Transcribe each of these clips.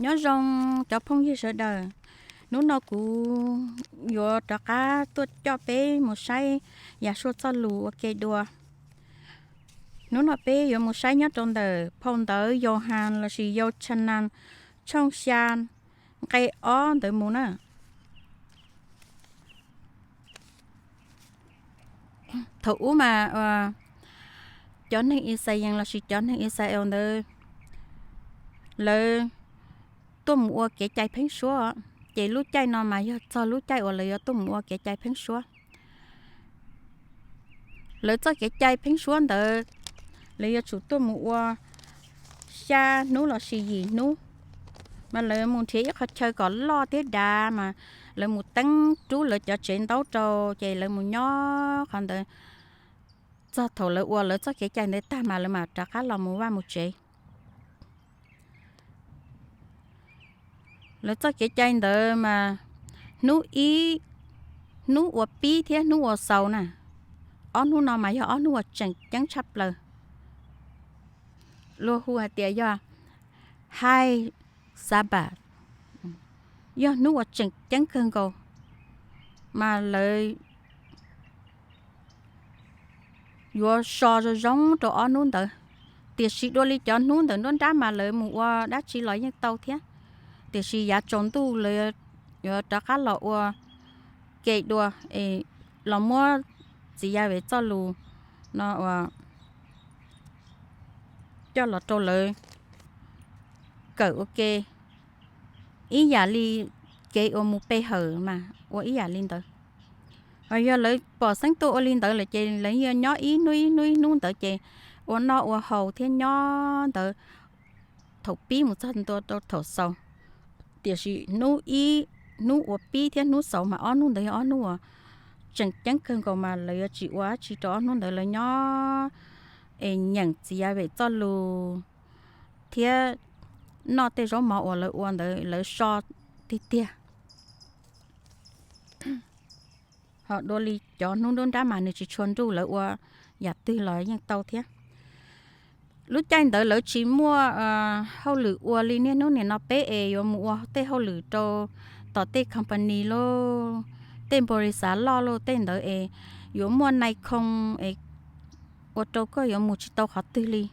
Nyob zoo cov phooj ywg sawv daws, hnub no kuv yuav rov qab tuaj coj peb mus saib Yasuas txoj lus ua ke dua. Hnub no peb yuav mus saib nyob rau ntawm phau ntawv Yauhas lossis Yauchanan tshooj xya nqe ob ntawd mus na. Thaum ub mas cov neeg Ixayees lossis cov neeg Ixayees ntawd lawv tuaj mus ua kev cai pheeb suab, ces lub caij no mas yog txog lub caij uas lawv yuav tuaj mus ua kev cai pheeb suab. Lawv txoj kev cai pheeb suab ntawd, lawv yuav tsum tuaj mus ua xya hnub lossis yim hnub, mas lawv mus nrhiav ib qhov chaw kom loj thiab dav mas lawv mus teeb rub lawv cov tsev ntaub rau, ces lawv mus nyob qhov ntawd txog thaum lawv ua lawv txoj kev cai ntawd tag mas lawv mam rov qab los mus vaj mus tsev. Lawv txoj kev cai ntawd mas hnub ib, hnub ua pib thiab hnub ua xaus na, ob hnub no mas yog ob hnub uas tseem ceeb tshaj plaws, luag hu hais tias yog high Sabbath, yog hnub uas tseem ceeb kawg nkaus, mas lawv yuav so zoo zoo rau ob hnub ntawd. Tiam sis dua li cov hnub ntawm nruab nrab mas lawv mus ua dab tsi los yeej tau thiab, tiam sis yav tsaus ntuj lawv yuav rov qab los ua ke dua, es los muab txiv Yaves txoj lus no uas coj los rau lawv kawm ua ke ib yam li kev uas mus pe hawm mas ua ib yam li ntawd. Ho yog lawv pom xeeb tuaj ua li ntawd lawm ces lawv yeej nyob ib hnub ib hnub ib hnub ntawd ces ua noj ua haus thiab nyob ntawd thaum pib mus txog ntua rau thaum xaus. Tiam sis hnub ib, hnub ua pib thiab hnub xaus mas ob hnub ntawd yog ob hnub uas tseem ceeb kawg nkaus mas lawv yuav tsis ua dab tsi rau ob hnub ntawd, lawv nyob es nyeem txiv Yaves txoj lus thiab noj tej zaub mov uas lawv ua ntawd lawv so tiag tiag. Ho dua li cov hnub nruab nrab mas nws tsis tshua nruj, lawv ua yam twg los yeej tau thiab. Lub caij ntawd lawv tsis muaj hauj lwm ua li niaj hnub nim no peb es yuav mus ua tej hauj lwm rau tom tej company lauj, tej npaus lis xav loj lauj, tej ntawd es yuav muaj nai khoo es ua rau koj yuav mus tsis tau qhov twg li.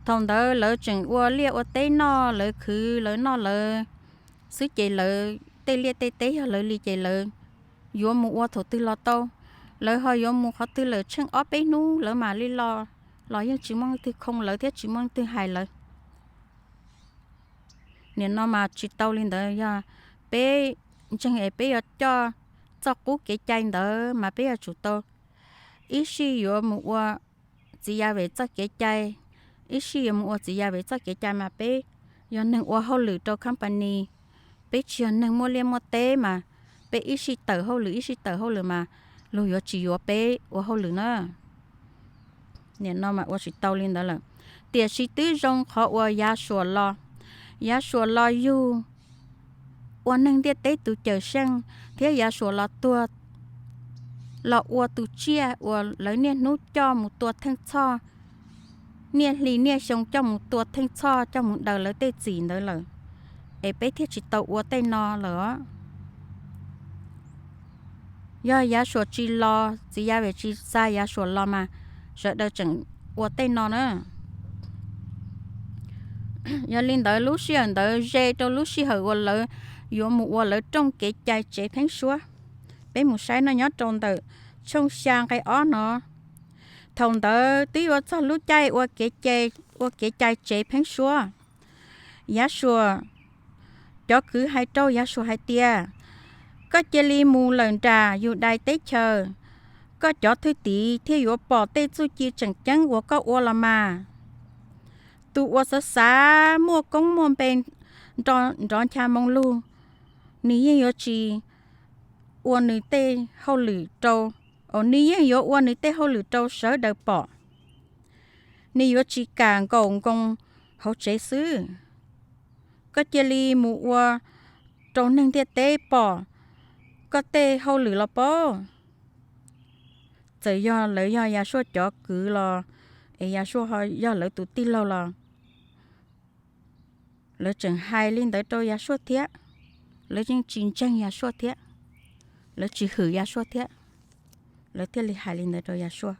Thaum ntawd lawv tseem ua liaj ua teb noj, lawv khwv lawv noj lawv xwb ces lawv tej liaj tej teb yog lawv li ces lawv yuav mus ua thaum twg los tau. Lawv ho yuav mus qhov twg lawm tsheej ob peb hnub lawv mam li los, los yeej tsis muaj leej twg khoo lawv thiab tsis muaj leej twg hais lawv. Nim no mas tsis tau li ntawd, yog peb ntseeg es peb yuav coj txoj qub kev cai ntawd mas peb yuav tsum tau ib sij yuav mus ua txiv Yaves txoj kev cai, ib sij yuav mus ua txiv Yaves txoj kev cai mas peb yog neeg ua hauj lwm rau company, peb tsis yog neeg muaj liaj muaj teb mas peb ib sij tawm hauj lwm ib sij tawm hauj lwm mas luag yuav tsis yuav peb ua hauj lwm na. Nim no mas ua tsis tau li ntawd lawm. Tiam sis twb zoo qhov uas Yasuas los, Yasuas los yug ua neeg ntiaj teb tus cawm seej thiab Yasuas los tuag, los ua tus tsiaj uas lawv niaj hnub coj mus tua theej txhoj, niaj hli niaj xyoo coj mus tua theej txhoj coj mus daws lawv tej txim ntawd lawm, es peb thiaj tsis tau ua tej no lawm os. Yog Yasuas tsis los, txiv Yaves tsis xa Yasuas los mas sawv daws tseem ua tej no na. Yog li ntawd lub sij hawm ntawd ze rau lub sij hawm uas lawv yuav mus ua lawv rooj kev cai tsev pheeb suab. Peb mus saib no nyob rau ntawm tshooj xya nqe ob no. Thaum ntawd twb yuav txog lub caij ua kev cai tsev pheeb suab. Yasuas cov kwv hais rau Yasuas hais tias, koj cia li mus lawm nram Yudais teb chaws, koj cov thwj tim thiaj yuav pom tej txuj ci tseem ceeb uas koj ua los mas. Tus uas xav xav muaj koob muaj npe nrov ncha moo lug, nws yeej yuav tsis ua nws tej hauj lwm rau, nws yeej yuav ua nws tej hauj lwm rau sawv daws pom. Nws yuav tsis kam nkaum nkoos hauv tsev xwb. Koj cia li mus ua rau neeg ntiaj teb pom koj tej hauj lwm los paub. Txawm yog lawv yog Yasuas cov kwv los, es Yasuas ho yog lawv tus tij laug los, Lawv tseem hais li ntawd rau Yasuaj thiab, lawv yeej tsis ntseeg Yasuaj thiab, lawv tsis hwm Yasuaj thiab, lawv thiaj li hais li ntawd rau Yasuaj.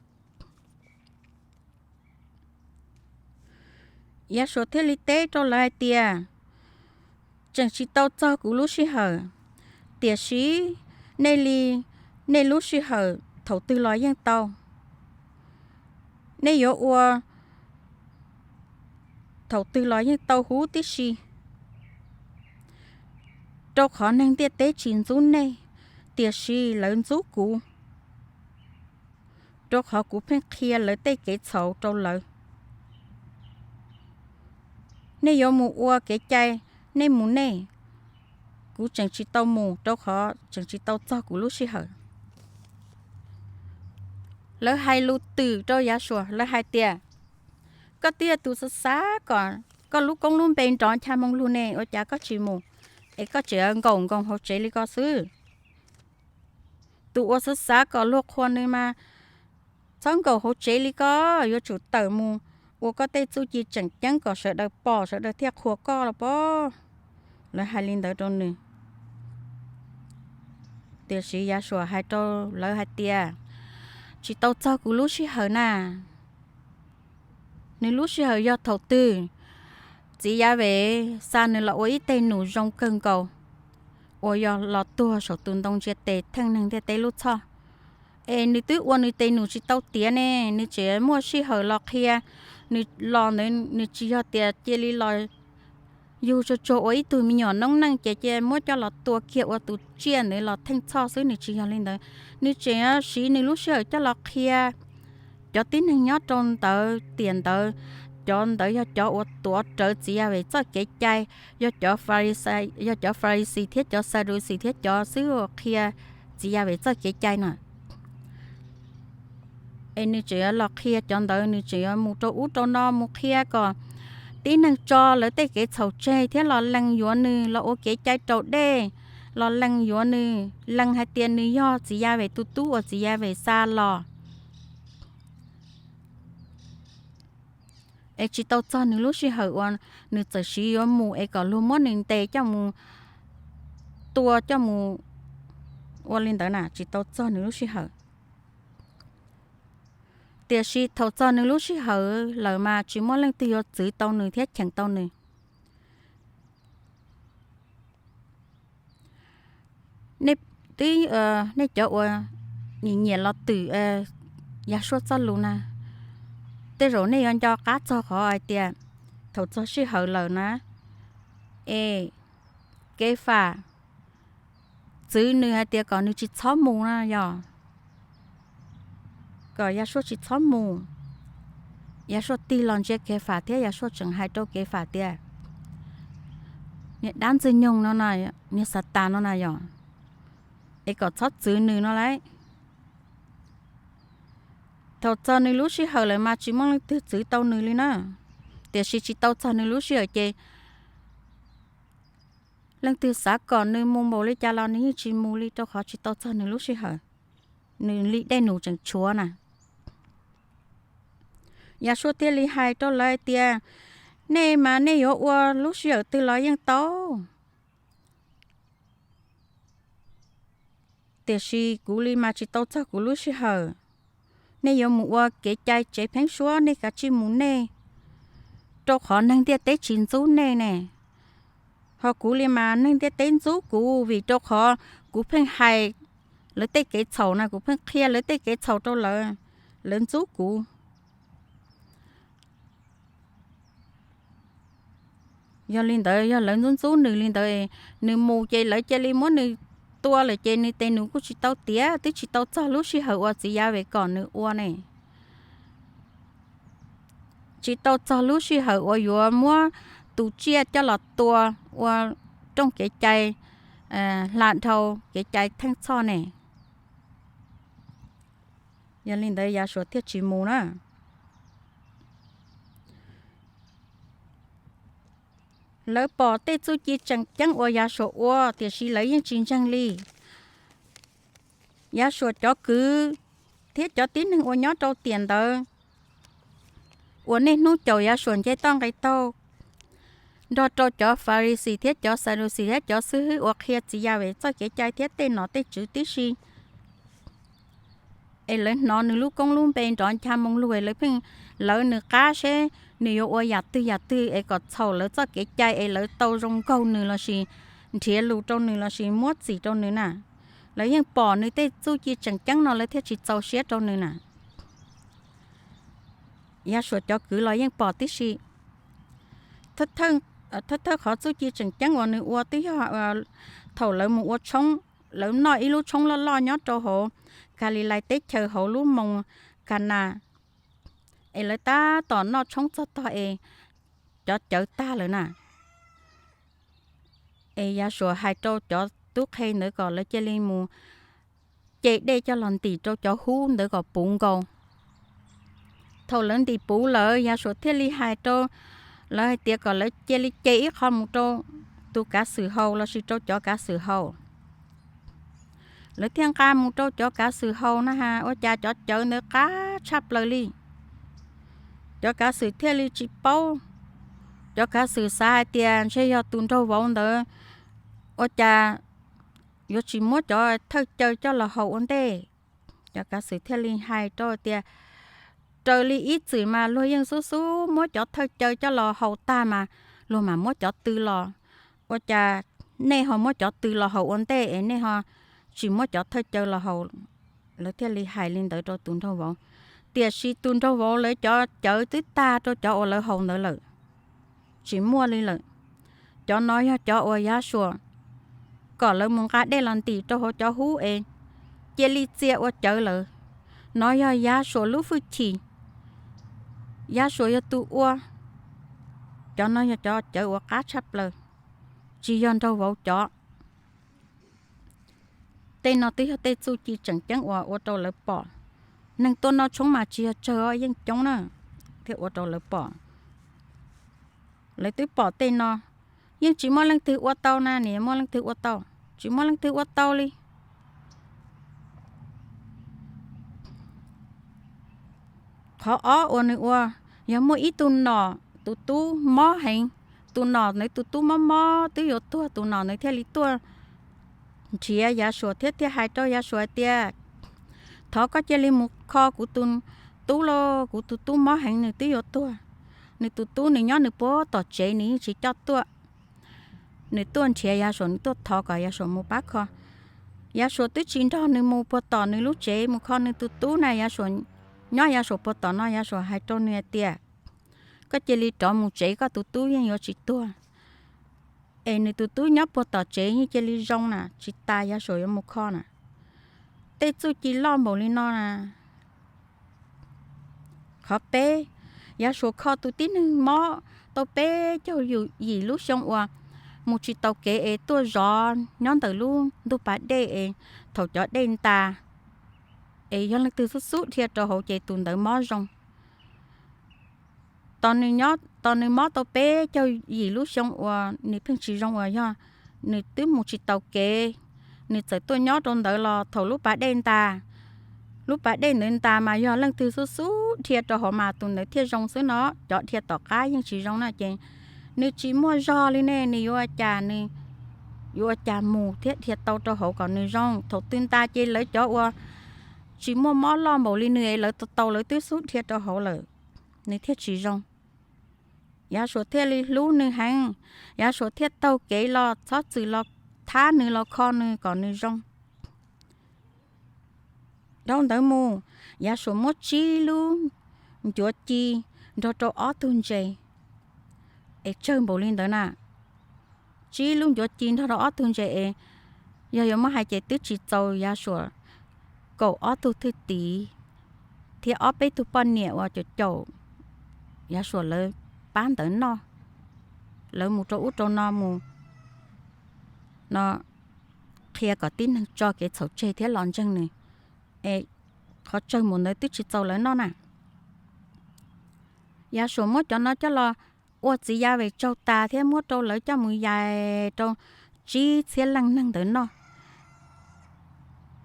Yasuaj thiaj li teb rau lawv hais tias, tseem tsis tau txog kuv lub sij hawm, tiam sis nej li, nej lub sij hawm thaum twg los yeej tau, nej yuav ua thaum twg los yeej tau huv tib si. Rau qhov neeg ntiaj teb tsis ntxub nej, tiam sis lawv ntxub kuv, rau qhov kuv pheej qhia lawv tej kev txhaum rau lawv. Nej yuav mus ua kev cai, nej mus nej, kuv tseem tsis tau mus rau qhov tseem tsis tau txog kuv lub sij hawm. Lawv hais lus twm rau Yasuaj, lawv hais tias, koj twb yog tus xav xav kom koj lub koob lub npe nrov ncha moo lug ne, ua cas koj tsis mus, es koj tseem nkaum nkoos hauv tsev li ko xwb? Tus uas xav xav kom luag qhuas nws mas txhob nkaum hauv tsev li ko, yuav tsum tawm mus ua koj tej txuj ci tseem ceeb kom sawv daws pom sawv daws thiaj qhuas koj los pob. Lawv hais li ntawd rau nws. Tiam sis Yasuaj hais rau lawv hais tias, tsis tau txog kuv lub sij hawm na. Nws lub sij hawm yog thaum twg, txiv Yaves xa nws los ua ib teg num zoo kawg nkaus, uas yog los tuag saum tus ntoo ntsia tes theej neeg ntiaj teb lub txhoj. Es nws twb ua nws tes num tsis tau tiav ne, nws tseem muaj sij hawm los qhia. Nws los ntawd nws tsis yog tias cia li los yug tsuag tsuag ua ib tug me nyuam noob neej ces cia muab coj los tua kiag ua tus tsiaj ntawd los theej txhoj xwb, nws tsis yog li ntawd. Nws tseem siv nws lub sij hawm coj los qhia cov tib neeg nyob rau ntawd tiam ntawd. Cov ntawd yog cov uas tuav rawv txiv Yaves txoj kev cai, yog cov Fari-, yog cov Farisi thiab cov Sadusi thiab cov xwb uas qhia txiv Yaves txoj kev cai na. Es nws tseem los qhia cov ntawd, nws tseem mus rau ub rau no mus qhia kom tib neeg tso lawv tej kev txhaum tseg thiab los lees yuav nws los ua kev cai raus dej, los lees yuav nws, lees hais tias nws yog txiv Yaves tus tub uas txiv Yaves xa los. Es tsis tau txog nws lub sij hawm uas nws txawm siv yuav mus es kom luag muab nws ntes coj mus tua coj mus ua li ntawd na, tsis tau txog nws lub sij hawm. Tiam sis thaum txog nws lub sij hawm lawm mas tsis muaj leej twg yuav txwv tau nws thiab cheem tau nws. Nej twb, nej cov uas nyiam nyiam los twm Yasuaj txoj lus na, tej zaum nej yuav nco qab txog qhov hais tias thaum txog sij hawm lawm na, es Kefas txwv nws hais tias kom nws tsis txhob mus na yog, kom Yasuaj tsis txhob mus. Yasuaj tig los ntsia Kefas thiab Yasuaj tseem hais rau Kefas tias, niag dab ntxwg nyoog no, niag Xatas no na yog, es kom txhob txwv nws no lauj. Thaum txog nws lub sij hawm lawm mas tsis muaj leej twg txwv tau nws li na. Tiam sis tsis tau txog nws lub sij hawm ces leej twg xav kom nws mus npaum li cas los nws yeej tsis mus li rau qhov tsis tau txog nws lub sij hawm. Nws li dej num tseem tshuav na. Yasuaj thiaj li hais rau lawv hais tias, nej mas nej yuav ua lub sij hawm twg los yeej tau, tiam sis kuv li mas tsis tau txog kuv lub sij hawm. Nej yuav mus ua kev cai tsev pheeb suab nej kav tsij mus nej, rau qhov neeg ntiaj teb tsis ntxub nej ne. Ho kuv li mas neeg ntiaj teb ntxub kuv vim rau qhov kuv pheej hais lawv tej kev txhaum na, kuv pheej qhia lawv tej kev txhaum rau lawv, lawv ntxub kuv. Yog li ntawd yog lawv ntxub ntxub nws li ntawd, nws mus ces lawv cia li muab nws tua lawm ces nws tes nws kuj tsis tau tiav, twb tsis tau txog lub sij hawm uas txiv Yaves kom nws ua ne. Tsis tau txog lub sij hawm uas yuav muab tus tsiaj coj los tua ua rooj kev cai hla dhau kev cai theej txhoj ne. Yog li ntawd Yasuas thiaj tsis mus na. Lawv pom tej txuj ci tseem ceeb uas Yasuas ua, tiam sis lawv yeej tsis ntseeg li. Yasuas cov kwv thiab cov tib neeg uas nyob rau tiam ntawd uas niaj hnub caum Yasuas nce toj nqes taug, nrog rau cov Falixis thiab cov Xaduxis thiab cov xib hwb uas qhia txiv Yahweh txoj kev cai thiab tej nom tej tswv tib si. Es lawv hnov nws lub koob lub npe nrov ncha moo lug, lawv pheej lawv nws qab seb nws yuav ua yam twg yam twg es kom txhaum lawv txoj kev cai es lawv tau zoo nkaug nws lossis nrhiav lus rau nws lossis muab txim rau nws na. Lawv yeej pom nws tej txuj ci tseem ceeb no lawv thiaj tsis txaus siab rau nws na. Yahshua cov kwv los yeej pom tib si. Thawj thawj qhov txuj ci tseem ceeb uas nws ua twb yog thaum lawv mus ua tshoob, lawv noj ib lub tshoob loj loj nyob rau hauv Kalilais teb chaws hauv lub moos Kanas. Es lawv tab tom noj tshoob txog tog es cov cawv tag lawm na. Es Yahshua hais rau cov tub qhe ntawd kom lawv cia li mus ce dej coj los ntim rau cov hub ntawd kom puv nkaus. Thaum lawv ntim puv lawm, Yahshua thiaj li hais rau lawv hais tias kom lawv cia li ce ib qho mus rau tus kav xwm haus lossis rau cov kav xwm haus. Lawv thiaj nqa mus rau cov kav xwm haus na has, ua cas cov cawv ntawd qab tshaj plaws li. Cov kav xwm thiaj li tsis paub. Cov kav xwm xav hais tias ntshe yog tus nraug vauv ntawd ua cas yuav tsis muab cov thawj cawv coj los haus ua ntej. Cov kav xwm thiaj li hais rau tias, raws li ib txwm mas luag yeej xub xub muab cov thawj cawv coj los haus tag mas luag mam muab cov tw los. Ua cas nej ho muab cov tw los haus ua ntej es nej ho tsis muab cov thawj cawv los haus? Lawv thiaj li hais li ntawd rau tus nraug vauv. Tiam sis tus nraug vauv lawv cov cawv twb tag rau cov uas lawv haus ntawd lawm, tsis muaj li lawm. Cov no yog cov uas Yahshua kom lawv mus nqa dej los ntim rau hauv cov hub es cia li txia ua cawv lawm. No yog Yahshua lub hwj chim, Yahshua yog tus ua. Cov no yog cov cawv uas qab tshaj plaws, tsis yog nraug vauv cov. Tej no twb yog tej txuj ci tseem ceeb uas ua rau lawv pom. Neeg tuaj noj tshoob mas tsis yog tsawg os, yeej coob na, thiaj ua rau lawv pom. Lawv twb pom tej no, yeej tsis muaj leej twg ua tau na, nws muaj leej twg ua tau? Tsis muaj leej twg ua tau li. Qhov ob uas nws ua, yog muaj ib tug nom, tus tub mob heev, tus nom ntawd tus tub mob mob twb yuav tuag, tus nom ntawd thiaj li tuaj nrhiav Yahshua thiab thiaj hais rau Yahshua hais tias, thov koj cia li mus kho kuv tus tub lauj, kuv tus tub mob heev nws twb yuav tuag. Nws tus tub nws nyob nws puag tom tsev nws yeej tsis coj tuaj. Nws tuaj nrhiav Yahshua, nws tuaj thov kom Yahshua mus pab kho. Yahshua twb tsis nrog nws mus puag tom nws lub tsev mus kho nws tus tub na, Yahshua nyob Yahshua puag tom no, Yahshua hais rau nws hais tias, koj cia li rov mus tsev, koj tus tub yeej yuav tsis tuag. Es nws tus tub nyob puag tom tsev yeej cia li zoo na, tsis tas Yahshua yuav mus kho na. Tej txuj ci loj npaum li no na. Qhov peb, Yahshua kho tus tib neeg mob tau peb caug yim lub xyoo uas mus tsis taus kev es tuaj zov nyob ntawm lub ntug pas dej es thaum cov dej ntas es yog leej twg xub xub dhia rau hauv ces tus ntawd mob zoo. Tos nws mob tau peb caug yim lub xyoo uas nws pheej tsis zoo uas yog nws twb mus tsis taus kev, nws txawm tuaj nyob rau ntawd los thaum lub pas dej ntas, lub pas dej ntawd ntas mas yog leej twg xub xub dhia rau hauv mas tus ntawd thiaj zoo xwb no, cov dhia tom qab yeej tsis zoo na ces nws tsis muaj zog li ne, nws yuav ua cas, nws yuav ua cas mus thiab dhia tau rau hauv kom nws zoo. Thaum twg ntas ces lawv cov uas tsis muaj mob loj npaum li nws es lawv tau tau lawv twb xub dhia rau hauv lawm, nws thiaj tsis zoo. Yahshua thiaj li hlub nws heev, Yahshua thiaj taug kev los txhob txwm los thab nws los kho nws kom nws zoo. Dhau ntawd mus, Yahshua muab tsib lub ncuav ci nrog rau ob tug ntses. Es tsawg npaum li ntawd na, tsib lub ncuav ci nrog rau ob tug ntses es yog yuav muab hais ces twb tsis txaus Yahshua kaum ob tug thwj tim thiab ob peb tug poj niam uas caum caum Yahshua lawv pab ntawd noj. Lawv mus rau ub rau no mus no qhia kom tib neeg tso kev txhaum tseg thiab los ntseeg nws. Es qhov tsawg mus ntawd twb tsis txaus lawv noj na. Yahshua muab cov no coj los ua txiv Yahweh tsaug tas thiab muab rau lawv coj mus yais rau tsib txhiab leej neeg ntawd noj.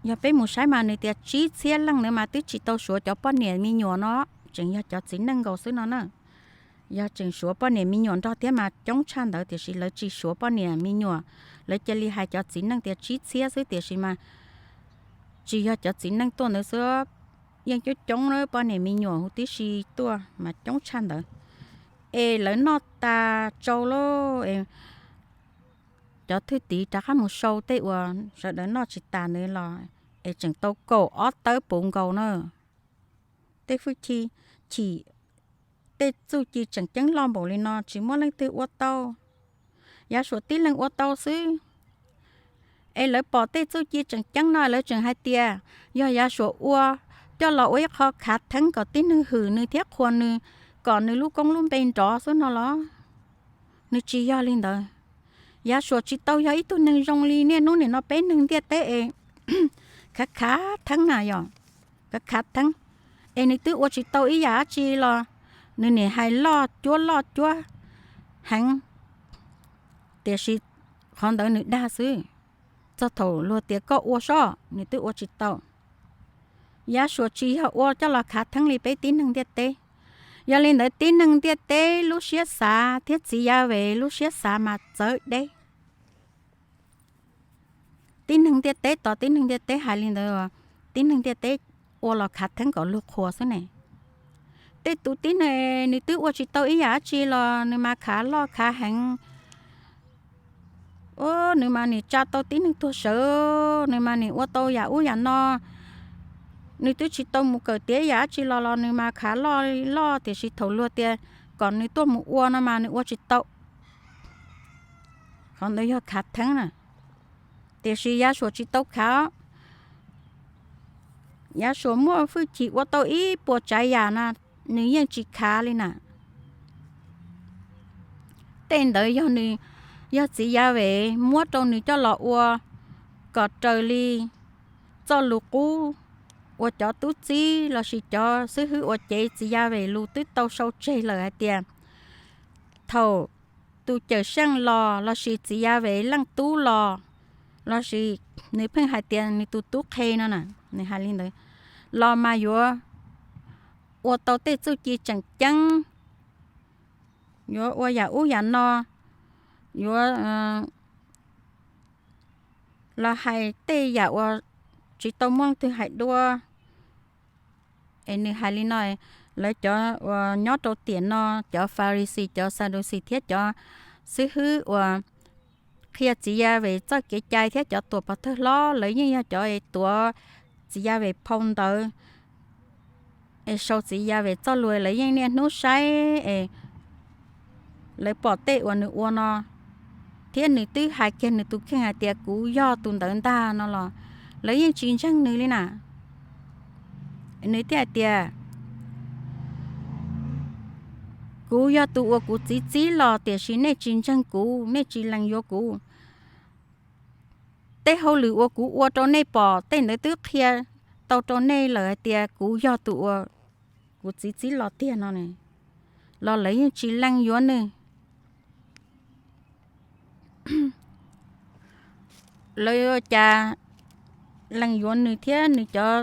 Yog peb mus saib mas nws tias tsib txhiab leej ntawd mas twb tsis tau suav cov poj niam me nyuam no, tseem yog cov txiv neej nkaus xwb no na. Yog tseem suav poj niam me nyuam nrog thiab mas coob tshaj ntawd, tiam sis lawv tsis suav poj niam me nyuam. Lawv cia li hais cov txiv neej tias tsib txhiab xwb, tiam sis mas tsis yog cov txiv neej tuaj ntawd xwb, yeej coob coob poj niam me nyuam huv tib si tuaj mas coob tshaj ntawd. Es lawv noj tas tsau lawm, cov thwj tim rov qab mus sau tej uas sawv daws noj tsis tas ntawd los, es tseem tau kaum ob tawb puv nkaus na. Tej fwj chim, tej txuj ci tseem ceeb loj npaum li no tsis muaj leej twg ua tau, Yav Suam tib leeg ua tau xwb. Es lawv pom tej txuj ci tseem ceeb no lawv tseem hais tias yog Yav Suam ua, coj los ua ib qho khav theeb kom tib neeg hwm nws thiab qhuas nws, kom nws lub koob lub npe nrov xwb no los? Nws tsis yog li ntawd. Yav Suam tsis tau yog ib tug neeg zoo li niaj hnub nim no peb neeg ntiaj teb es khav khav theeb na yom, khav khav theeb. Es nws twb ua tsis tau ib yam dab tsi los nws nim hais loj cuab loj cuab heev, tiam sis qhov ntawd nws dag xwb. Txog thaum luag tias koj ua soj nws twb ua tsis tau. Yav Suam tsis yog ua coj los khav theeb li peb tib neeg ntiaj teb. Yog li ntawd tib neeg ntiaj teb lub siab xav thiab txiv Yav Vem lub siab xav mas txawv deb. Tib neeg ntiaj teb tos tib neeg ntiaj teb hais li ntawd, tib neeg ntiaj teb ua los khav theeb kom luag qhuas xwb ne. Tej tus tib neeg nws twb ua tsis tau ib yam dab tsi los nws mas khav loj khav heev. Nws mas nim tsa tau tib neeg tuag sawv, nws mas nim ua tau yam ub yam no. Nws twb tsis tau mus kawm tiav yam dab tsi los los nws mas khav loj loj, tiam sis thaum luag tias kom nws tuaj mus ua no mas nws ua tsis tau. Qhov ntawd yog khav theeb na. Tiam sis Yav Suam tsis tau khav. Yav Suam muaj hwj chim ua tau ib puas tsav yam na, nws yeej tsis khav li na. Tej ntawd yog nws, yog txiv Yav Vem muab rau nws coj los ua kom raws li txoj lus qub uas cov tub txib lossis cov xib hwb uas cev txiv Yav Vem lus twb tau sau tseg lawm hais tias thaum tus Cawm Seej los lossis txiv Yav Vem leej tub los, lossis nws pheej hais tias nws tus tub qhe no na, nws hais li ntawd, los mas yuav ua tau tej txuj ci tseem ceeb, yuav ua yam ub yam no, yuav los hais tej yam uas tsis tau muaj leej twg hais dua. Es nws hais li no, lawv cov uas nyob rau tiam no, cov Farisis, cov Sadusis thiab cov xib hwb uas qhia txiv Yav Vem txoj kev cai thiab cov tuam pov thawj hlob, lawv yeej yog cov es tuav txiv Yav Vem phau ntawv es sau txiv Yav Vem txoj lus, lawv yeej niaj hnub saib es lawv pom tej uas nws ua no, thiab nws twb hais kiag nws tus kheej hais tias kuv yog tus ntawd ntag no los lawv yeej tsis ntseeg nws li na. Nws thiaj hais tias, kuv yog tus uas kuv txiv txib los tiam sis nej tsis ntseeg kuv, nej tsis lees yuav kuv. Tej hauj lwm uas kuv ua rau nej pom tej ntawd twb qhia tau rau nej lawm hais tias kuv yog tus uas kuv txiv txib los tiag no ne, los lawv yeej tsis lees yuav nws. Lawv ua cas lees yuav nws thiab nws cov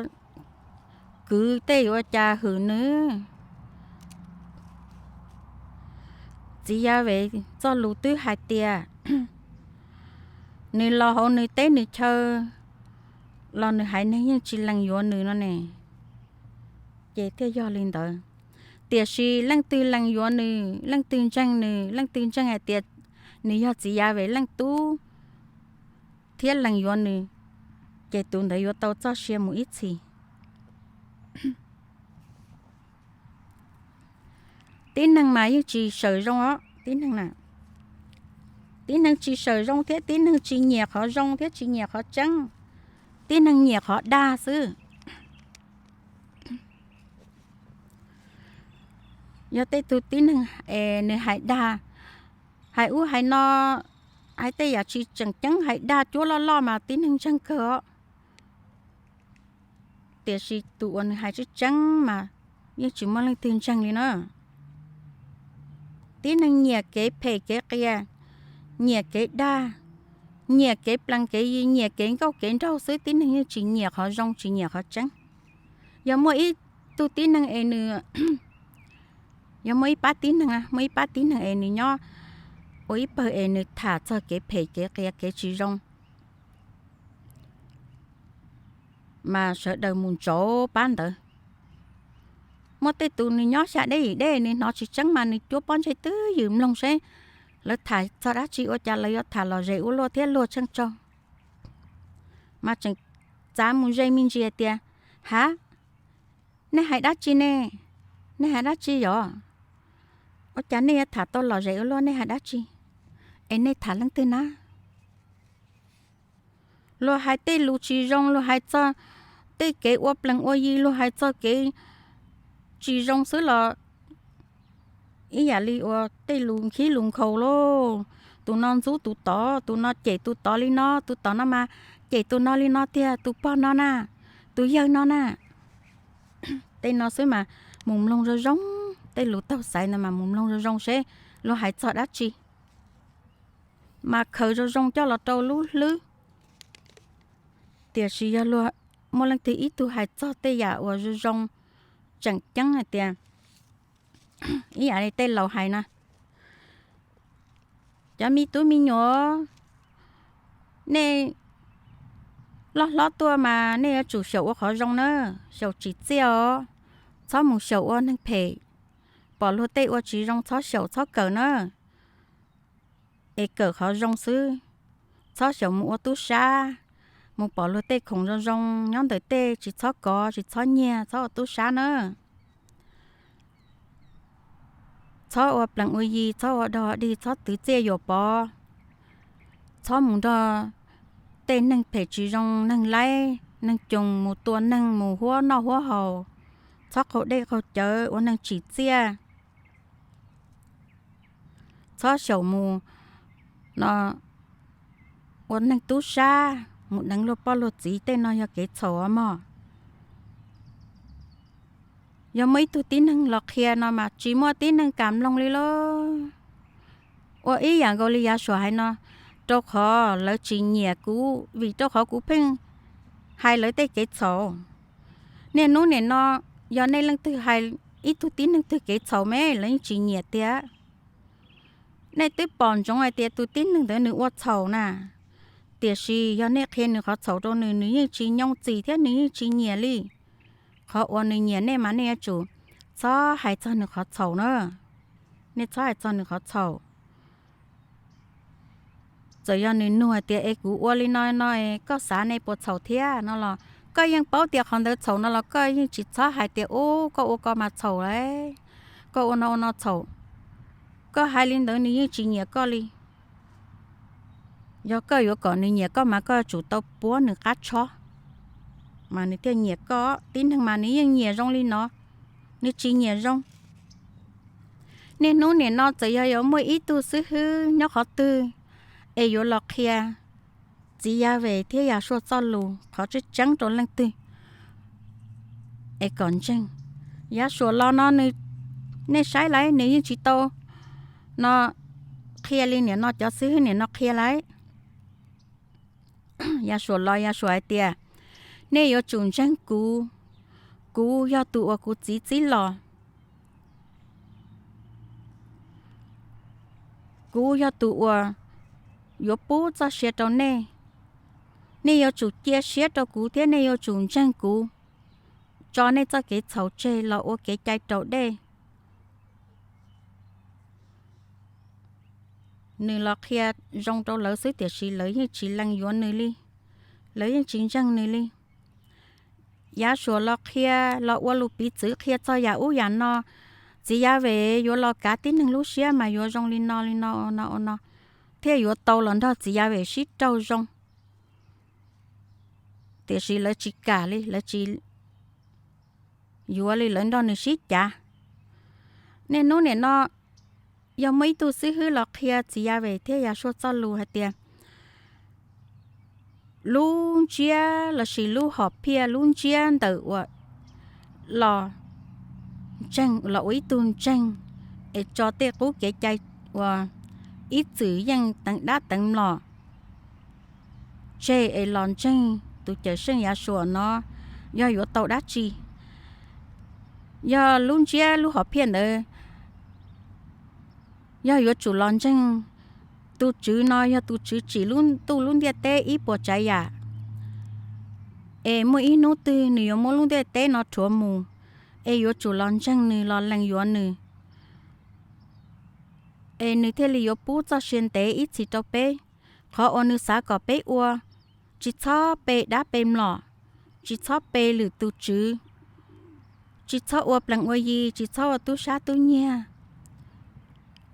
kwv tej ua cas hwm nws? Txiv Yav Vem txoj lus twb hais tias nws los hauv nws teb nws chaw los nws haiv neeg yeej tsis lees yuav nws no ne, ces thiaj yog li ntawd. Tiam sis leej twg lees yuav nws, leej twg ntseeg nws, leej twg ntseeg hais tias nws yog txiv Yav Vem leej tub thiab lees yuav nws, ces tus ntawd yuav tau txoj sia mus ib txhis. Tib neeg mas yeej tsis sawm zoo os, tib neeg na, tib neeg tsis sawm zoo thiab tib neeg tsis nyiam qhov zoo thiab tsis nyiam qhov tseeb, tib neeg nyiam qhov dag xwb. Yog tej tug tib neeg es nws hais dag, hais ub hais no, hais tej yam tsis tseem ceeb hais dag cuab loj loj mas tib neeg ntseeg kawg os. Tiam sis tus uas nws hais tseeb tseeb mas yeej tsis muaj leej twg ntseeg li na. Tib neeg nyiam kev phem kev qias, nyiam kev dag, nyiam kev plees kev yi, nyiam kev nkauj kev nraug xwb, tib neeg yeej tsis nyiam qhov zoo tsis nyiam qhov tseeb. Yog muaj ib tug tib neeg es nws Yog muaj ib pab tib neeg, muaj ib pab tib neeg es nws nyob ua ib pawg es nws tham txog kev phem kev qias kev tsis zoo, mas sawv daws mus ntsauv pab ntawd. Muaj tej tus nws nyob xya deb yim deb nws hnov tsis tseeb mas nws cuab pob ntseg twb ywm mloog seb lawv tham txog dab tsi, ua cas lawv yuav tham lom zem ua luaj thiab luag tsheej tsaug. Mas tseem txav mus ze me ntsis tias, Hav, nej hais dab tsi ne? Nej hais dab tsi yom? Ua cas nej yuav tham tau lom zem ua luaj, nej hais dab tsi? Es nej tham leej twg na? Luag hais tej lus tsis zoo, luag hais txog tej kev ua plees ua yi, luag hais txog kev tsis zoo xwb los ib yam li ua tej lus nkhib lus nkhaus lauj. Tus no ntxub tus tod, tus no cem tus tod li no, tus tod no mas cem tus no li no tiag, tus pog no na, tus yawg no na. Tej no xwb mas mus mloog zoo zoo, tej lus taug xaiv ntawd mas mus mloog zoo zoo seb luag hais txog dab tsi, mas khaws zoo zoo coj los rau lub hlwb. Tiam sis yog luag muaj leej twg ib tug hais txog tej yam uas zoo zoo tseem ceeb hais tias, ib yam li tej laus hais na, Cov me tub me nyuam, nej loj hlob tuaj mas nej yuav tsum xyaum ua qhov zoo na, xyaum tsim txiaj os. Txhob mus xyaum ua neeg phem, pom luag tej ua tsis zoo txhob xyaum txhob kawm na, es kawm qhov zoo xwb. Txhob xyaum mus ua tub sab, mus pom luag tej khoom zoo zoo nyob ntawm tej tsis txhob kov tsis txhob nyiag, txhob ua tub sab na. Txhob ua plees ua yi, txhob ua dog dig, txhob twv txiaj yuam pov, txhob mus nrog tej neeg phem tsis zoo, neeg laib neeg coos mus tua neeg, mus huab noj huab haus, txhob qaug dej qaug cawv, ua neeg tsim txiaj. Txhob xyaum mus no ua neeg tub sab, mus deev luag poj luag txiv, tej no yog kev txhaum os mog. Yog muaj ib tug tib neeg los qhia no mas tsis muaj tib neeg kam mloog li lauj. Ua ib yam nkaus li Yasuas hais no, rau qhov lawv tsis nyiam kuv, vim rau qhov kuv pheej hais lawv tej kev txhaum. Niaj hnub nim no yog nej leej twg hais ib tug tib neeg twg kev txhaum me lawv yeej tsis nyiam tiag. Nej twb pom ntsoov hais tias tus tib neeg ntawd nws ua txhaum na, tiam sis yog nej qhia nws qhov txhaum rau nws, nws yeej tsis nyoo txim thiab nws yeej tsis nyiam li. Qhov uas nws nyiam nej mas nej yuav tsum txhob hais txog nws qhov txhaum na. Nej txhob hais txog nws qhov txhaum. Txawm yog nws nug hais tias es kuv ua li no no koj xav ne puas txhaum thiab no los koj yeej paub tias qhov ntawd txhaum no los koj yeej tsis txhob hais tias ub koj ua ko mas txhaum lawm, koj ua no ua no txhaum. Koj hais li ntawd nws yeej tsis nyiam koj li. Yog koj yuav kom nws nyiam koj mas koj yuav tsum tau puab nws qab tshob, mas nws thiaj nyiam koj. Tib neeg mas nws yeej nyiam zoo li no, nws tsis nyiam zoo. Niaj hnub nim no txawm yog yuav muaj ib tug xib hwb nyob qhov twg es yuav los qhia txiv Yas Ves thiab Yas Suas txoj lus qhov tseeb tseeb rau leej twg es kom ntseeg. Yas Suas los no nws, nej saib lawm nws yeej tsis tau no qhia li nim no cov xib hwb nim no qhia lawm. Yas Suas los Yas Suas hais tias, nej yuav tsum ntseeg kuv, kuv yog tus uas kuv txiv txib los, kuv yog tus uas yuav pub txoj sia rau nej. Nej yuav tsum cia siab rau kuv thiab nej yuav tsum ntseeg kuv, tso nej txoj kev txhaum tseg los ua kev cai raus dej. Nws los qhia zoo rau lawv xwb tiam sis lawv yeej tsis lees yuav nws li, lawv yeej tsis ntseeg nws li. Yas Suas los qhia, los ua lus piv txwv qhia txog yam ub yam no, txiv Yas Ves yuav los kav tib neeg lub siab mas yuav zoo li no li no no no, thiaj yuav tau los nrog txiv Yas Ves sib raug zoo. Tiam sis lawv tsis kam li, lawv tsis yuav li, lawv nrog nws sib cav. Niaj hnub nim no yog muaj ib tug xib hwb los qhia txiv Yas Ves thiab Yas Suas txoj lus hais tias, lub ntsiab lossis lub hom phiaj lub ntsiab ntawm uas los ntseeg, los ua ib tug ntseeg es tso tej qub kev cai uas ib txwm yeej teev dab teev mlom tseg es los ntseeg tus Cawm Seej Yas Suas no yog yuav tau dab tsi? Yog lub ntsiab lub hom phiaj ntawd yog yuav tsum los ntseeg tus Tswv no yog tus Tswv tsim lub ntuj lub ntiaj teb ib puas tsav yam, es muaj ib hnub twg nws yuav muab lub ntiaj teb no rhuav mus, es yuav tsum los ntseeg nws los lees yuav nws, es nws thiaj li yuav pub txoj sia ntev ib txhis rau peb. Qhov uas nws xav kom peb ua, tsis txhob pe dab pe mlom, tsis txhob pe lwm tus tswv, tsis txhob ua plees ua yi, tsis txhob ua tub sab tub nyiag,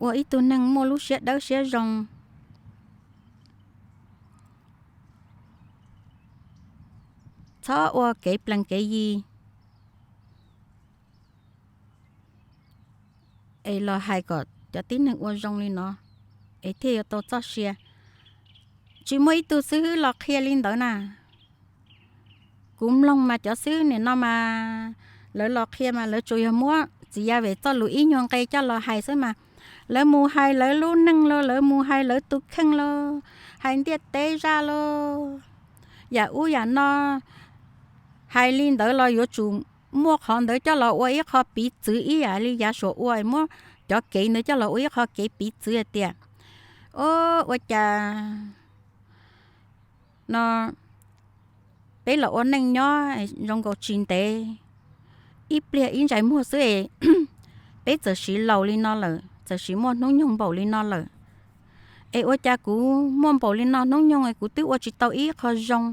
ua ib tug neeg muaj lub siab dawb siab zoo, txhob ua kev plees kev yi. Es los hais kom cov tib neeg ua zoo li no, es thiaj yuav tau txoj sia. Tsis muaj ib tug xib hwb los qhia li ntawd na. Kuv mloog mas cov xib hwb nim no mas lawv los qhia mas lawv tsuas yog muab Txiv Yaj Vem txoj lus ib nyuag nqe coj los hais xwb mas. Lawv mus hais lawv lub neej los, lawv mus hais lawv tus kheej los, hais ntiaj teb zaj los, yam ub yam no, hais li ntawd los yuav tsum muaj qhov ntawd coj los ua ib qho piv txwv ib yam li Yav Suav ua, muab cov kev ntawd coj los ua ib qho kev piv txwv hais tias, o, ua cas no peb los ua neej nyob zoo nkaus tsis ntev, ib pliag ib ntsais muag xwb es peb txawm sis laus li no lawm, txawm sis muaj hnub nyoog npaum li no lawm, es ua cas kuv muaj npaum li no hnub nyoog es kuv twb ua tsis tau ib qho zoo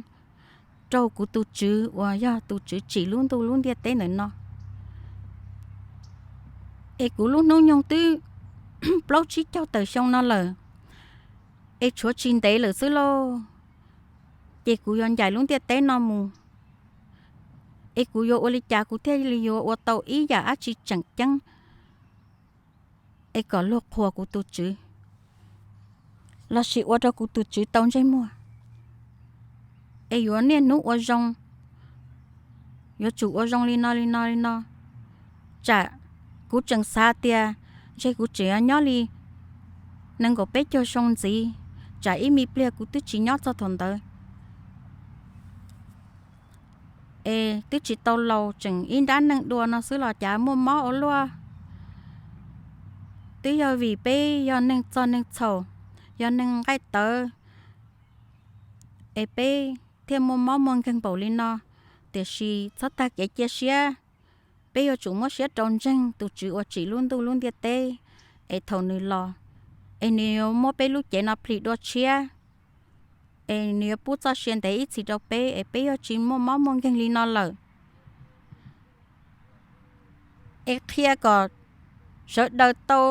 rau kuv tus Tswv uas yog tus Tswv tsim lub ntuj lub ntiaj teb ntawm no. Es kuv lub hnub nyoog twb plaub tsib caug tawm xyoo no lawm, es tshuav tsis ntev lawm xwb lauj, ces kuv yuav ncaim lub ntiaj teb no mus. Es kuv yuav ua li cas kuv thiaj li yuav ua tau ib yam dab tsi tseem ceeb es kom luag qhuas kuv tus Tswv, lossis ua rau kuv tus Tswv tau ntsej muag, es yuav niaj hnub ua zoo, yuav tsum ua zoo li no li no li no. Tsam kuv tseem xav tias ntshe kuv tseem yuav nyob li nees nkaum peb caug xyoo ntxiv, tsam ib me pliag kuv twb tsis nyob txog thaum ntawd, es twb tsis tau laus tseem ib nrab neej dua no xwb los cas muaj mob ua luaj. Twb yog vim peb yog neeg txog neeg txhaum, yog neeg nqaij tawv, es peb thiaj muaj mob muaj nkeeg npaum li no. Tiam sis txhob tag kev cia siab, peb yuav tsum muab siab rau ntseeg tus Tswv uas tsim lub ntuj lub ntiaj teb, es thaum nws los, es nws yuav muab peb lub cev no plhis dua tshiab, es nws yuav pub txoj sia ntev ib txhis rau peb, es peb yuav tsis muaj mob muaj nkeeg li no lawm. Es qhia kom sawv daws tau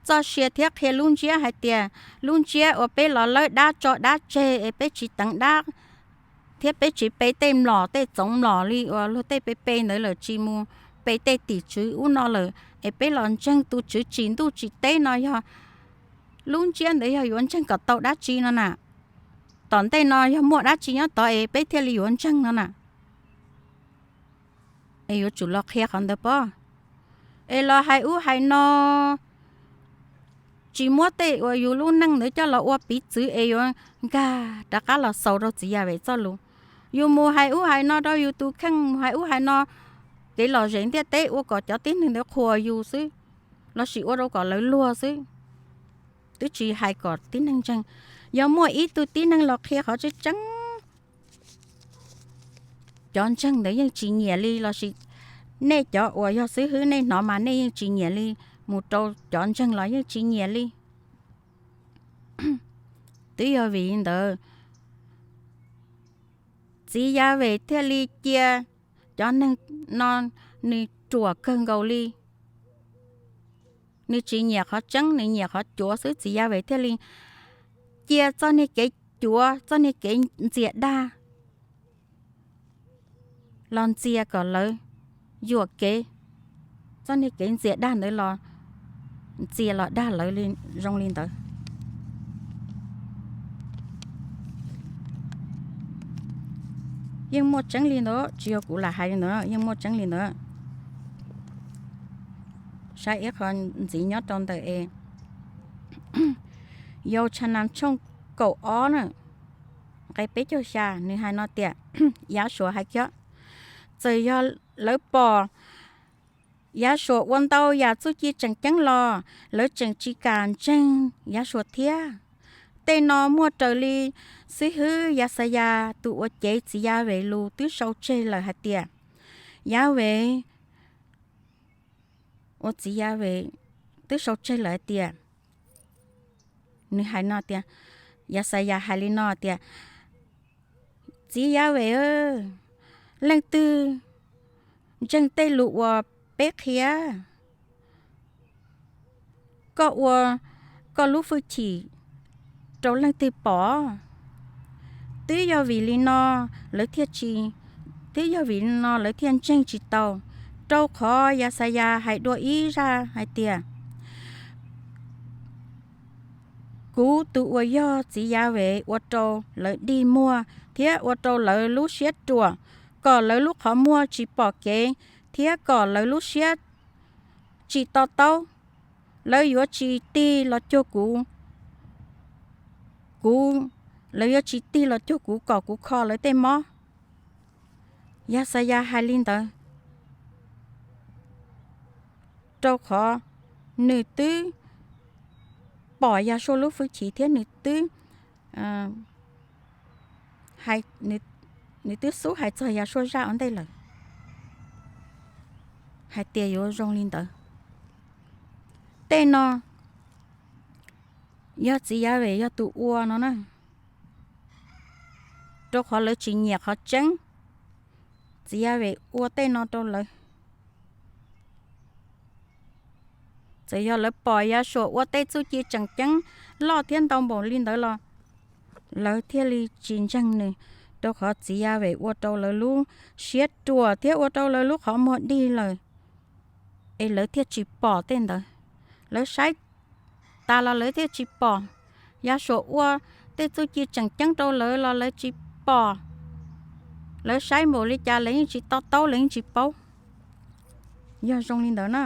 txoj sia thiab qhia lub ntsiab hais tias lub ntsiab uas peb los lawb dab tso dab tseg es peb tsis teev dab thiab peb tsis pe tej mlom tej txoov mlom li uas luag tej pe pe ntawd lawm, tsis mus pe tej tim tswv ub no lawm, es peb los ntseeg tus Tswv tsim ntuj tsim teb no yog lub ntsiab ntawd yog yuav ntseeg kom tau dab tsi no na. Tom ntej no yog muaj dab tsi nyob tod es peb thiaj li yuav ntseeg no na. Es yuav tsum los qhia qhov ntawd pob. Es los hais ub hais no, tsis muab tej uas yus lub neej ntawd coj los ua piv txwv es yuav nkag rov qab los xaus rau Txiv Yaj Vem txoj lus. Yus mus hais ub hais no rau yus tus kheej, mus hais ub hais no, kev lom zem ntiaj teb ua kom cov tib neeg ntawd qhuas yus xwb, lossis ua rau kom lawv luag xwb, twb tsis hais kom tib neeg ntseeg. Yog muaj ib tug tib neeg los qhia qhov tseeb tseeb, cov ntseeg ntawd yeej tsis nyiam li, lossis nej cov uas yog xib hwb nej hnov mas nej yeej tsis nyiam li, mus rau cov ntseeg los yeej tsis nyiam li. Twb yog vim li ntawd, Txiv Yaj Vem thiaj li cia cov neeg no nws ruam kawg nkaus li. Nws tsis nyiam qhov tseeb, nws nyiam qhov cuav xwb. Txiv Yaj Vem thiaj li cia txoj niag kev cuav, txoj niag kev ntxias dag los ntxias kom lawv yuam kev. Txoj niag kev ntxias dag ntawd los ntxias los dag lawv zoo li ntawd. Yeej muaj tseeb li ntawd, tsis yog kuv lam hais li ntawd, yeej muaj tseeb li ntawd. Saib ib qho ntxiv nyob rau ntawm es Yauxanas tshooj kaum ob na, nqe peb caug xya, nws hais no tias, Yav Suav hais kiag, txawm yog lawv pom Yasuas ua ntau yam txuj ci tseem ceeb los lawv tseem tsis kam ntseeg Yasuas thiab. Tej no muaj raws li xib hwb Yaxayas tus uas cev txiv Yahweh lus twb sau tseg lawm hais tias, Yahweh, ua txiv Yahweh twb sau tseg lawm hais tias, nws hais no tias, Yaxayas hais li no tias, Txiv Yahweh, leej twg ntseeg tej lus uas peb qhia? Koj ua koj lub hwj chim rau leej twg pom? Twb yog vim li no lawv thiaj tsis, twb yog vim li no lawv thiaj ntseeg tsis tau, rau qhov Yaxayas hais dua ib zaj hais tias, Kuv tus uas yog txiv Yahweh ua rau lawv dig muag thiab ua rau lawv lub siab ruam, kom lawv lub qhov muag tsis pom kev thiab kom lawv lub siab tsis to taub. Lawv yuav tsis tig los cuag kuv, kuv, lawv yuav tsis tig los cuag kuv kom kuv kho lawv tej mob. Yaxayas hais li ntawd rau qhov nws twb pom Yasuas lub hwj chim thiab nws twb, nws twb xub hais txog Yasuas zaj ua ntej lawm hais tias yuav zoo li ntawd. Tej no yog txiv Yahweh yog tus ua no na, rau qhov lawv tsis nyiam qhov tseeb. Txiv Yahweh ua tej no rau lawv. Txawm yog lawv pom Yasuas ua tej txuj ci tseem ceeb loj thiab ntau npaum li ntawd los lawv thiaj li tsis ntseeg nws, rau qhov txiv Yahweh ua rau lawv lub siab ruam thiab ua rau lawv lub qhov muag dig lawm, es lawv thiaj tsis pom tej ntawd. Lawv saib tas los lawv thiaj tsis pom. Yasuas ua tej txuj ci tseem ceeb rau lawv los lawv tsis pom. Lawv saib npaum li cas lawv yeej tsis to taub, lawv yeej tsis paub. Yog zoo li ntawd na,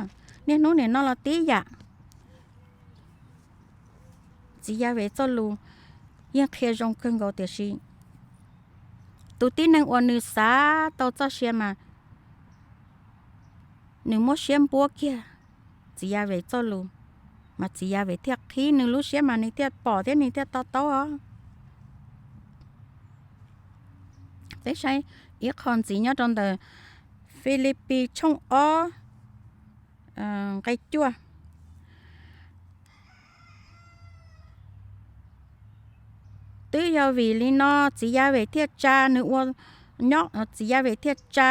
niaj hnub nim no los tib yam. Txiv Yahweh txoj lus yeej qhia zoo kawg nkaus tiam sis tus tib neeg uas nws xav tau txoj sia mas nws muab siab npuab kiag txiv Yahweh txoj lus, mas txiv Yahweh thiaj qhib nws lub siab mas nws thiaj pom thiab nws thiaj to taub os. Peb saib ib qho ntxiv nyob rau ntawm Filipis tshooj ob nqe cuaj. Twb yog vim li no txiv Yahweh thiaj tsa nws ua, txiv Yahweh thiaj tsa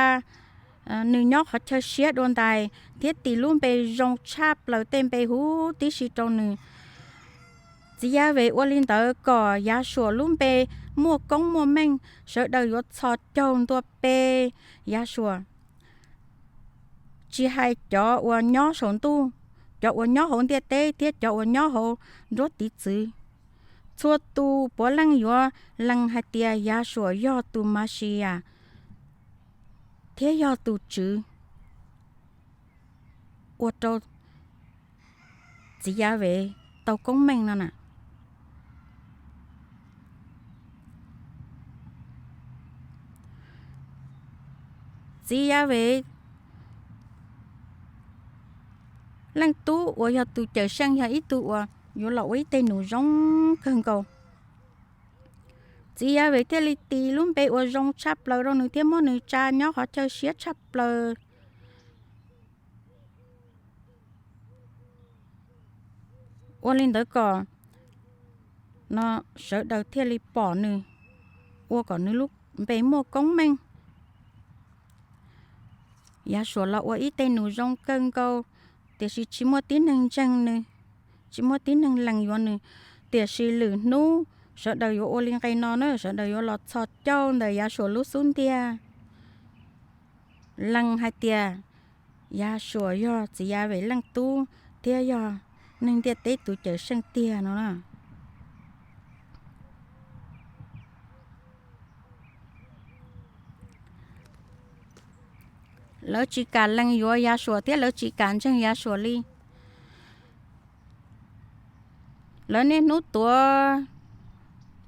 nws nyob qhov chaw siab dua ntais thiab tis lub npe zoo tshaj plaws tej npe huv tib si rau nws. Txiv Yahweh ua li ntawd kom Yasuas lub npe muaj koob muaj meej, sawv daws yuav txhos caug ntua pe Yasuas, tsis hais cov uas nyob saum ntuj, cov uas nyob hauv ntiaj teb thiab cov uas nyob hauv nruab tiv txwv. Txhua tus puav leej yuav lees hais tias Yasuas yog tus Mexiyas thiab yog tus Tswv, ua rau txiv Yahweh tau koob meej no na. Txiv Yahweh Leej Tub uas yog tus Cawmseej yog ib tug uas yuav los ua ib teg nus zoo kawg nkaus. Txiv Yahweh thiaj li tis lub npe uas zoo tshaj plaws rau nws thiab muab nws tsa nyob qhov chaw siab tshaj plaws. Ua li ntawd kom no sawv daws thiaj li pom nws, ua kom nws lub npe muaj koob meej. Yasuas los ua ib teg nus zoo kawg nkaus, tiam sis tsis muaj tib neeg ntseeg nws, tsis muaj tib neeg lees yuav nws. Tiam sis lwm hnub sawv daws yuav ua li nqe no na, sawv daws yuav los txhos caug ntawm Yasuas lub xub ntiag, lees hais tias Yasuas yog txiv Yahweh Leej Tub thiab yog neeg ntiaj teb tus Cawmseej tiag no na. Lawv tsis kam lees yuav Yasuas thiab lawv tsis kam ntseeg Yasuas li. Lawv niaj hnub tuav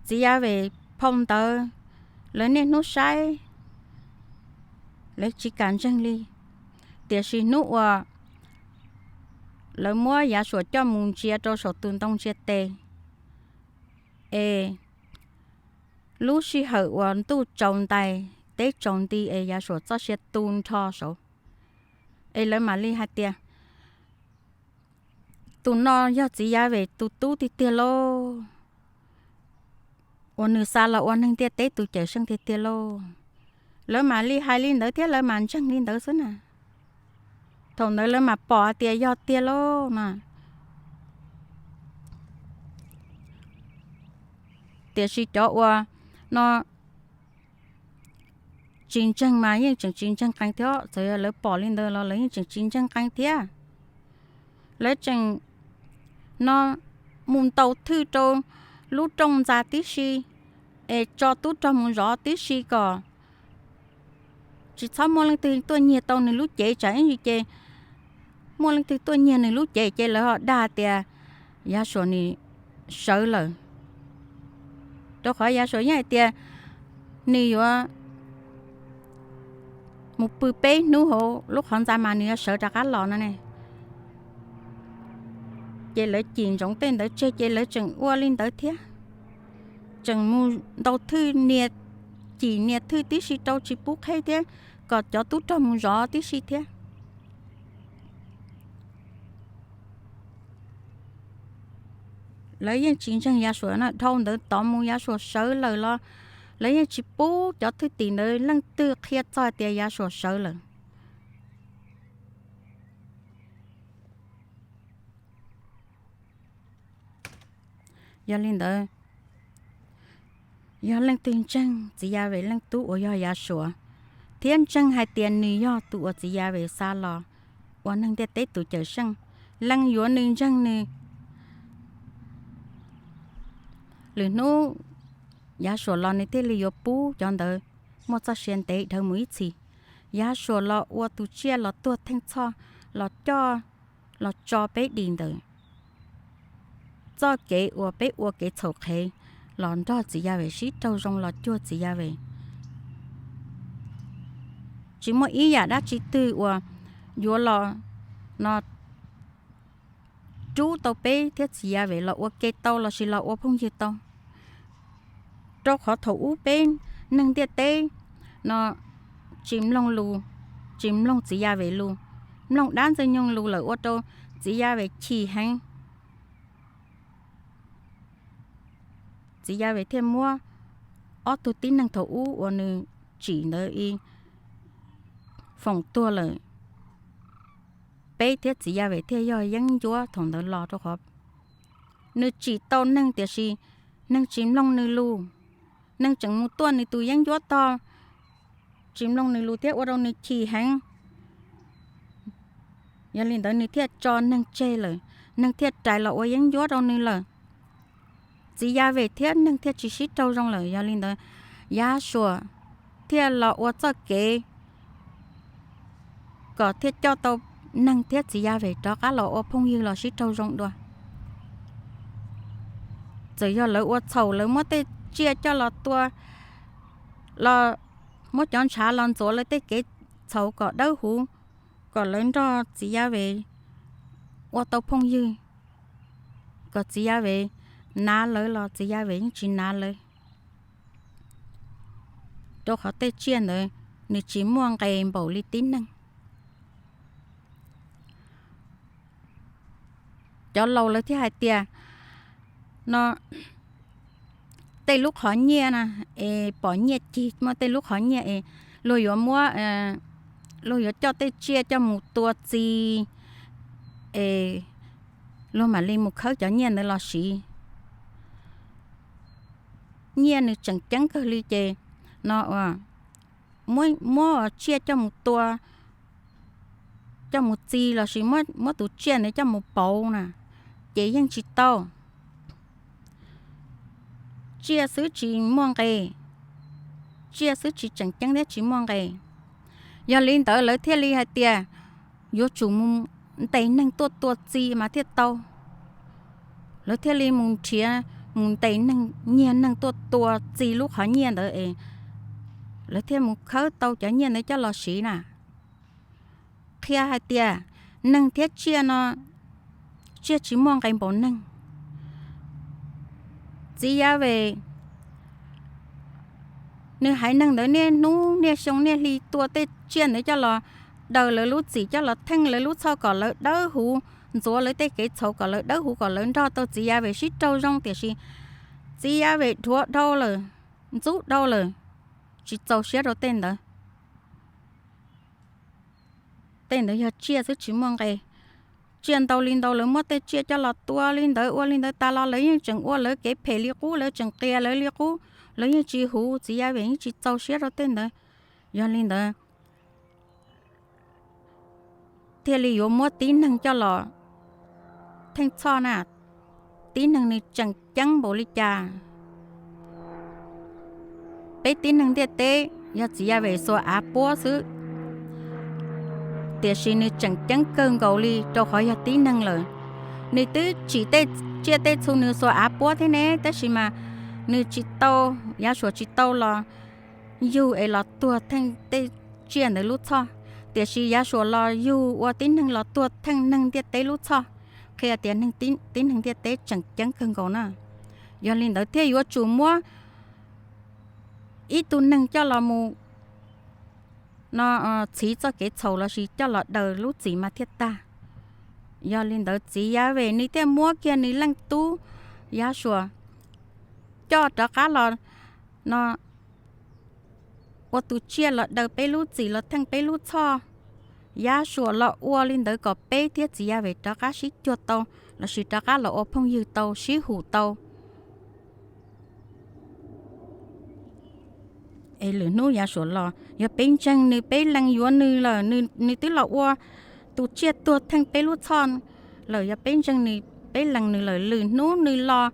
txiv Yahweh phau ntawv, lawv niaj hnub saib, lawv tsis kam ntseeg li. Tiam sis hnub uas lawv muab Yav Suam coj mus ntsia rau saum tus ntoo ntsia tes, es lub sij hawm uas ntuj tsaus ntais teb tsaus nti es Yav Suam txoj sia tu nrho saud, es lawv mam li hais tias, tus no yog txiv Yav Vem tus tub tiag tiag lauj, uas nws xa los ua neeg ntiaj teb tus cawm seej tiag tiag lauj. Lawv mam li hais li ntawd thiab lawv mam ntseeg li ntawd xwb na. Thaum ntawd lawv mam pom hais tias yog tiag lauj na. Tiam sis cov uas no tsis ntseeg mas yeej tseem tsis ntseeg qees thiab, txawm yog lawv pom li ntawd los lawv yeej tseem tsis ntseeg qees thiab. Lawv tseem no mus ntaus thwj rau lub rooj ntxa tib si, es tso tub rog mus zov tib si kom tsis txhob muaj leej twg tuaj nyiag tau nws lub cev, tsam ib ntsis ces muaj leej twg tuaj nyiag nws lub cev ces lawv ho dag tias Yav Suam nws sawv lawm. Rau qhov Yav Suam yeej hais tias nws yuav mus pw peb hnub hauv lub qhov ntxa mas nws yuav sawv rov qab los no ne. Ces lawv cim ntsoov tej ntawd tseg ces lawv tseem ua li ntawd thiab, tseem mus ntaus thwj nias, cim nias thwj tib si rau tsis pub qheb thiab, kom cov tub rog mus zov tib si thiab. Lawv yeej tsis ntseeg Yav Suam no, dhau ntawd tod mus Yav Suam sawv lawm los lawv yeej tsis pub cov thwj tim ntawd leej twg qhia txog tias Yav Suam sawv lawm. Yog li ntawd, yog leej twg ntseeg txiv Yav Vem leej tub uas yog Yav Suav, thiab ntseeg hais tias nws yog tus uas txiv Yav Vem xa los ua neeg ntiaj teb tus cawm seej, leej yuav nws ntseeg nws, lwm hnub Yav Suam los nws thiaj li yuav pub cov ntawd muaj txoj sia ntev dhawv mus ib txhis. Yav Suam los ua tus tsiaj los tuag theej txhoj, los coj, los tso peb dim ntawm txoj kev uas peb ua kev txhaum qhev, los nrog txiv Yav Vem sib raug zoo los cuag txiv Yav Vem. Tsis muaj ib yam dab tsi twg uas yuav los no rub tau peb thiab txiv Yav Vem los ua ke tau lossis los ua phooj ywg tau. Rau qhov thaum ub peb neeg ntiaj teb no tsis mloog lus, tsis mloog txiv Yav Vem lus, mloog dab Ntxwg Nyoog lus lawm ua rau txiv Yav Vem chim heev. Txiv Yav Vem thiaj muab ob tug tib neeg thaum ub uas nws tsim ntawd foom tuag lawm. Peb thiab txiv Yav Vem thiaj yog yeeb ncuab thaum ntawd los rau qhov nws tsim tau neeg tiam sis neeg tsis mloog nws lus, neeg tseem mus tuaj nws tus yeeb ncuab tog, tsis mloog nws lus thiab ua rau nws chim heev. Yog li ntawd nws thiaj tso neeg tseg lawm, neeg thiaj rais los ua yeeb ncuab rau nws lawm. Txiv Yav Vem thiab neeg thiaj tsis sib raug zoo lawm. Yog li ntawd Yav Suam thiaj los ua txoj kev kom thiaj coj tau neeg thiab txiv Yav Vem rov qab los ua phooj ywg los sib raug zoo dua. Txawm yog lawv ua txhaum, lawv muab tej tsiaj coj los tua, los muab cov ntshav los ntxuav lawv tej kev txhaum kom dawb huv, kom lawv nrog txiv Yav Vem ua tau phooj ywg, kom txiv Yav Vem nav lawv los txiv Yav Vem yeej tsis nav lawv, rau qhov tej tsiaj ntawd nws tsis muaj nqis npaum li tib neeg. Cov laus lawv thiaj hais tias no tej lub qhov nyiaj na, es pom nyiaj cig muaj tej lub qhov nyiaj es luag yuav muab, luag yuav coj tej tsiaj coj mus tua txi, es luag mam li mus khawb cov nyiaj ntawd los siv. Nyiaj nws tseem ceeb kawg li ces no muab tsiaj coj mus tua, coj mus txi lossis muab tus tsiaj ntawd coj mus pauv na, ces yeej tsis tau. Tsiaj xwb tsis muaj nqis, tsiaj xwb tsis tseem ceeb thiab tsis muaj nqis. Yog li ntawd lawv thiaj li hais tias yuav tsum mus ntes neeg tuaj tua txi mas thiaj tau. Lawv thiaj li mus nrhiav, mus ntes neeg, nyiag neeg tuaj tua txi lub qhov nyiaj ntawd es lawv thiaj mus khawb tau cov nyiaj ntawd coj los siv na. Qhia hais tias neeg thiab tsiaj no tsiaj tsis muaj nqe npaum neeg. Txiv Yav Vem nws haiv neeg ntawd niaj hnub niaj xyoo niaj hli tua tej tsiaj ntawd coj los daws lawv lub txim, coj los theej lawv lub txhoj kom lawv dawb huv, ntxuav lawv tej kev txhaum kom lawv dawb huv, kom lawv nrog tau txiv Yav Vem sib raug zoo, tiam sis txiv Yav Vem dhuav dhau lawm, ntxub dhau lawm, tsis txaus siab rau tej ntawd. Tej ntawd yog tsiaj xwb tsis muaj nqe. Tsiaj ntau li ntau lawv muab tej tsiaj coj los tua li ntawd ua li ntawd tas los lawv yeej tseem ua lawv kev phem li qub, lawv tseem qias lawv li qub, lawv yeej tsis huv, txiv Yav Vem yeej tsis txaus siab rau tej ntawd. Yog li ntawd thiaj li yuav muab tib neeg coj los theej txhoj na. Tib neeg nws tseem ceeb npaum li cas? Peb tib neeg ntiaj teb yog txiv Yav Vem xuas av puab xwb, tiam sis nws tseem ceeb kawg nkaus li rau qhov yog tib neeg lawm. Nws twb tsim tej tsiaj tej txhu nws xuas av puab thiab ne, tab sis mas nws tsis tau, Yav Suam tsis tau los yug es los tuag theej tej tsiaj ntawd lub txhoj, tiam sis Yav Suam los yug ua tib neeg los tuag theej neeg ntiaj teb lub txhoj, qhia tias tib neeg ntiaj teb tseem ceeb kawg nkaus na. Yog li ntawd thiaj yuav tsum muab ib tug neeg coj los mus no txhiv txoj kev txhaum lossis coj los daws lub txim mas thiaj tag. Yog li ntawd txiv Yav Vem nws thiaj muab kiag nws leej tub Yav Suam coj rov qab los no ua tus tsiaj los daws peb lub txim los theej peb lub txhoj. Yav Suam los ua li ntawd kom peb thiab txiv Yav Vem rov qab sib cuag tau lossis rov qab los ua phooj ywg tau, sib hum tau. Es lwm hnub Yav Suam los yog peb ntseeg nws, peb lees yuav nws lawm, nws twb los ua tus tsiaj tuag theej peb lub txhoj lawm, yog peb ntseeg nws, peb lees nws lawm, lwm hnub nws los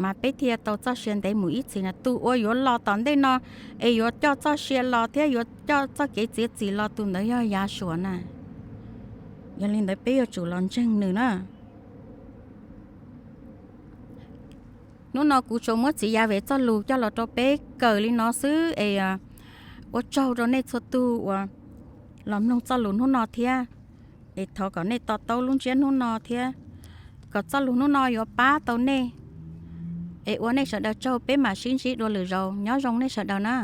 mas peb thiaj tau txoj sia ntev mus ib txhis na. Tus uas yuav los tom ntej no es yuav coj txoj sia los thiab yuav coj txoj kev txiav txim los tus ntawd yog Yav Suam na. Yog li ntawd peb yuav tsum los ntseeg nws na. Hnub no kuv tsuas muab txiv Yav Vem txoj lus coj los rau peb kawm li no xwb es ua tsaug rau nej txhua tus uas los mloog txoj lus hnub no thiab. Es thov kom nej to taub lub ntsiab hnub no thiab kom txoj lus hnub no yuav pab tau nej. Es ua nej sawv daws tsaug, peb mam sib ntsib dua lwm zaus, nyob zoo nej sawv daws na.